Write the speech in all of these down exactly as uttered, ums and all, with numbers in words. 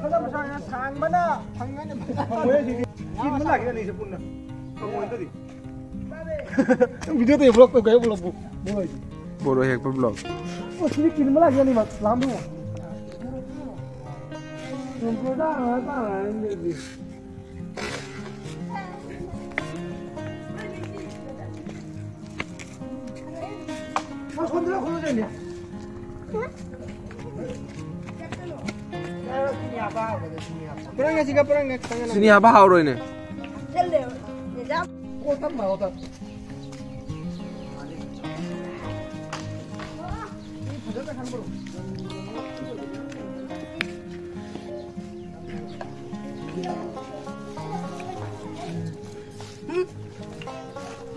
ꯈꯔ ꯃꯁꯥꯅ ꯁꯥꯡꯕꯅ ꯐꯪꯒꯅꯤ꯫ ꯐꯪꯉꯣꯏ ꯁꯤꯗꯤ꯫ ꯆꯤꯟꯕ ꯂꯥꯛꯈꯤꯅꯤ ꯑꯅꯤꯁꯦ ꯄꯨꯟꯅ꯫ ꯐꯪꯉꯣꯏ ꯅꯠꯇ꯭ꯔꯗꯤ꯫ ꯚꯤꯗꯤꯑꯣꯗ vlog ꯇꯧꯒꯦ, vlogꯄꯨ꯫ ꯃꯣꯏ꯫ ꯕꯣꯔꯣꯏ ꯍꯦꯛꯄ vlog꯫ ꯑꯣ, ꯁꯤꯗꯤ ꯆꯤꯟꯕ ꯂꯥꯛꯈꯤꯅꯤ ꯃꯥ ꯂꯥꯝꯕ꯫ ꯆꯨꯝꯄꯨꯗ ꯍꯥꯏꯔ ꯇꯥꯔꯦ꯫ ꯄꯨꯔꯥꯡꯒ ꯁꯤꯒ ꯄꯨꯔꯥꯡꯒ ꯈꯪꯉꯦ ꯅꯪ꯫ ꯁꯤꯅꯤ ꯍꯥꯞꯄ ꯍꯥꯎꯔꯣꯏꯅꯦ꯫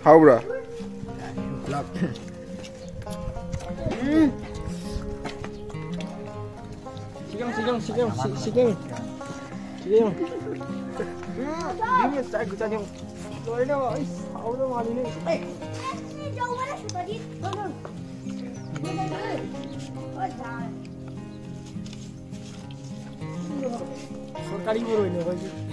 ꯍꯥꯎꯕ꯭ꯔꯥ? ꯁꯤꯒꯪ, ꯁꯤꯒꯪ, ꯁꯤꯒꯪ, ꯁꯤ-, ꯁꯤꯒꯪ꯫ ꯁꯤꯒꯪ꯫ ꯎꯝ, ꯆꯥꯏ, ꯆꯥꯏ, ꯆꯥꯏ꯫ ꯂꯣꯏꯔꯦ, ꯑꯩꯁ, ꯍꯥꯎꯗꯧ ꯃꯥꯜꯂꯤꯅꯦ꯫ ꯁꯔꯀꯥꯔꯤ ꯃꯔꯣꯏꯅꯦ ꯑꯩꯈꯣꯏꯒꯤ꯫